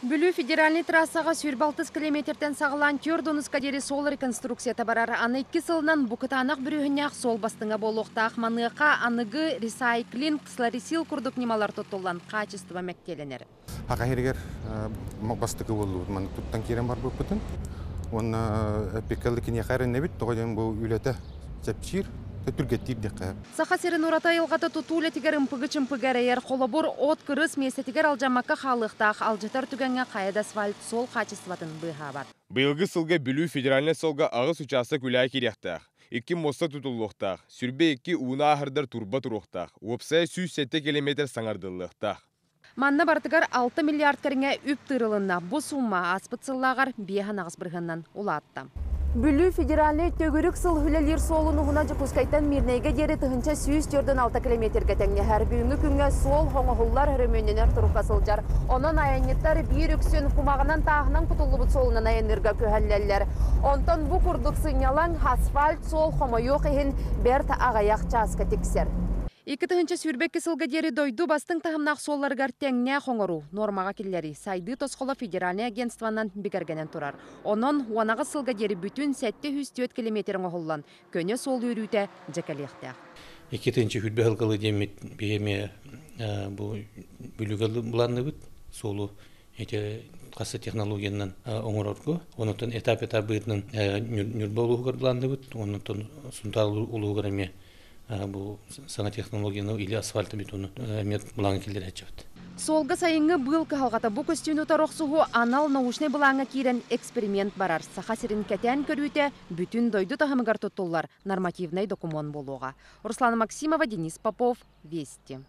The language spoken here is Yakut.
Бүлүү федеральнай трассаҕа 26 километртэн саҕалаан 4 диэри суол реконструкцията барар. Аны 2 сылынан бу кытаанах бүрүөһүннээх суол бастыҥа буолуохтаах. Маныаха аныгы ресайклинг, сларисил курдук ньымалар туттуллан хаачыстыба мэктиэлэнэр. Саха сиригэр бастакы буоллубут маннык туттан киирэн барбыппытын. Уонна эппиккэ киниэхэ эрэнэбит, тоҕо диэн бу үлэтэ чэпчиир, түргэттиир диэххэ. Саха сирин ураты айылҕата тутуу үлэтигэр ымпыгы-чымпыгы эрэйэр. Холобур, от кырыс миэстэтигэр алдьаммакка хаалыахтаах, алдьатар түгэҥҥэ хайа да асфальт суол хаачыстыбатын быыһаабат. Быйылгы сылга Бүлүү федеральнай суолга аҕыс учаастак үлэҕэ киириэхтээх. Икки муоста тутуллуохтаах, 22 ууну ааһырдар турба туруохтаах, уопсайа 107 километр саҥардыллыахтаах. Манна барытыгар 6 миллиард кэриҥэ үп тыырылынна. Бу суумма ааспыт сыллааҕар 5,8 бырыһыанынан улаатта. Бүлүү федеральнай төгүрүк сыл үлэлиир суолун уһуна Дьокуускайтан Мирнэйгэ диэри 1146 километрга тэҥнэһэр. Бүгүҥҥү күҥҥэ суол оҥоһуллар, өрөмүөннэнэр турукка сылдьар. Онон айанньыттар биир үксүн кумаҕынан, тааһынан кутуллубут суолунан айанныырга күһэллэллэр. Онтон бу курдук сынньалаҥ асфальт суол хомойуох иһин бэрт аҕыйах чааска тиксэр. 2022 сылга диэри дойду бастыҥ таһымнаах суолларыгар тэҥнээх оҥоруу нуормаҕа киллэрии сайдыы тосхоло федеральнай агентствонан бигэргэнэн турар. Онон 18 сылга диэри бүтүн 704 километр оҥоһуллан, көнө суол үөрүүтэ дьэ кэлиэхтээх. 2020 сылга диэммит биһиги бу Бүлүүгэ былаанныыбыт суолу эти хас технологиянан оҥорорго, онтон этап-этап быһыытынан Ньурба улууһугар былаанныыбыт, онтон Сунтаар улууһугар эмиэ бу саҥа технологияны или асфальтобетону эмиэ былааҥҥа киллэрээччибит. Суолга сайыҥҥы быыл кыһалҕата бу көстүүнү утары охсуһуу анал научнай былааҥҥа киирэн эксперимент барар. Саха сирин кэтээн көрүүтэ бүтүн дойду таһымыгар туттуллар нормативнай докумуон буолуоҕа. Руслана Максимова, Денис Попов, Вести.